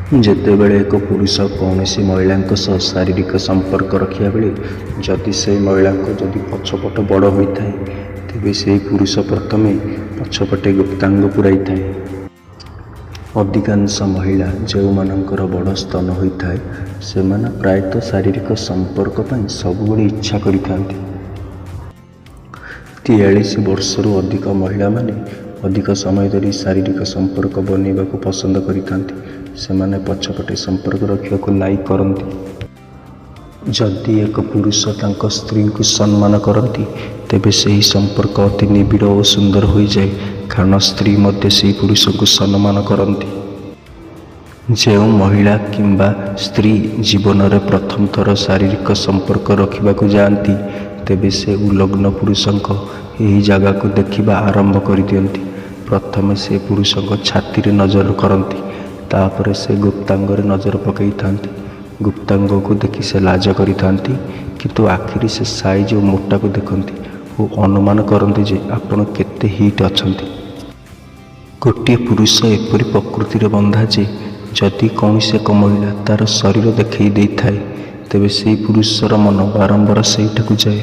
ଯେତେବେଳେ ଏକ ପୁରୁଷ କୌଣସି ମହିଳାଙ୍କ ସହ ଶାରୀରିକ ସମ୍ପର୍କ ରଖିବା ବେଳେ ଯଦି ସେହି ମହିଳାଙ୍କ ଯଦି ପଛପଟ ବଡ଼ ହୋଇଥାଏ, ତେବେ ସେହି ପୁରୁଷ ପ୍ରଥମେ ପଛପଟେ ଗୁପ୍ତାଙ୍ଗ ପୁରାଇଥାଏ। ଅଧିକାଂଶ ମହିଳା ଯେଉଁମାନଙ୍କର ବଡ଼ ସ୍ତନ ହୋଇଥାଏ, ସେମାନେ ପ୍ରାୟତଃ ଶାରୀରିକ ସମ୍ପର୍କ ପାଇଁ ସବୁବେଳେ ଇଚ୍ଛା କରିଥାନ୍ତି। 43 ବର୍ଷରୁ ଅଧିକ ମହିଳାମାନେ ଅଧିକ ସମୟ ଧରି ଶାରୀରିକ ସମ୍ପର୍କ ବନେଇବାକୁ ପସନ୍ଦ କରିଥାନ୍ତି। ସେମାନେ ପଛପଟେ ସମ୍ପର୍କ ରଖିବାକୁ ଲାଇକ୍ କରନ୍ତି। ଯଦି ଏକ ପୁରୁଷ ତାଙ୍କ ସ୍ତ୍ରୀଙ୍କୁ ସମ୍ମାନ କରନ୍ତି, ତେବେ ସେହି ସମ୍ପର୍କ ଅତି ନିବିଡ଼ ଓ ସୁନ୍ଦର ହୋଇଯାଏ, କାରଣ ସ୍ତ୍ରୀ ମଧ୍ୟ ସେହି ପୁରୁଷଙ୍କୁ ସମ୍ମାନ କରନ୍ତି। ଯେଉଁ ମହିଳା କିମ୍ବା ସ୍ତ୍ରୀ ଜୀବନରେ ପ୍ରଥମ ଥର ଶାରୀରିକ ସମ୍ପର୍କ ରଖିବାକୁ ଯାଆନ୍ତି, ତେବେ ସେ ଉଲଗ୍ନ ପୁରୁଷଙ୍କ ଏହି ଜାଗାକୁ ଦେଖିବା ଆରମ୍ଭ କରିଦିଅନ୍ତି। ପ୍ରଥମେ ସେ ପୁରୁଷଙ୍କ ଛାତିରେ ନଜର କରନ୍ତି, ତାପରେ ସେ ଗୁପ୍ତାଙ୍ଗରେ ନଜର ପକାଇଥାନ୍ତି। ଗୁପ୍ତାଙ୍ଗକୁ ଦେଖି ସେ ଲାଜ କରିଥାନ୍ତି, କିନ୍ତୁ ଆଖିରେ ସେ ସାଇଜ୍ ଓ ମୋଟାକୁ ଦେଖନ୍ତି ଓ ଅନୁମାନ କରନ୍ତି ଯେ ଆପଣ କେତେ ହିଟ୍ ଅଛନ୍ତି। ଗୋଟିଏ ପୁରୁଷ ଏପରି ପ୍ରକୃତିରେ ବନ୍ଧା ଯେ ଯଦି କୌଣସି ଏକ ମହିଳା ତାର ଶରୀର ଦେଖାଇ ଦେଇଥାଏ, ତେବେ ସେହି ପୁରୁଷର ମନ ବାରମ୍ବାର ସେହିଠାକୁ ଯାଏ।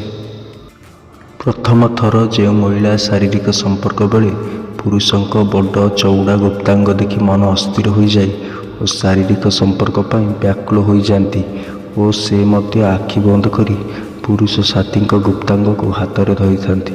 ପ୍ରଥମ ଥର ଯେଉଁ ମହିଳା ଶାରୀରିକ ସମ୍ପର୍କ ବେଳେ ପୁରୁଷଙ୍କ ବଡ଼ ଚଉଡ଼ା ଗୁପ୍ତାଙ୍ଗ ଦେଖି ମନ ଅସ୍ଥିର ହୋଇଯାଏ ଓ ଶାରୀରିକ ସମ୍ପର୍କ ପାଇଁ ବ୍ୟାକୁଳ ହୋଇଯାଆନ୍ତି ଓ ସେ ମଧ୍ୟ ଆଖି ବନ୍ଦ କରି ପୁରୁଷ ସାଥୀଙ୍କ ଗୁପ୍ତାଙ୍ଗକୁ ହାତରେ ଧରିଥାନ୍ତି।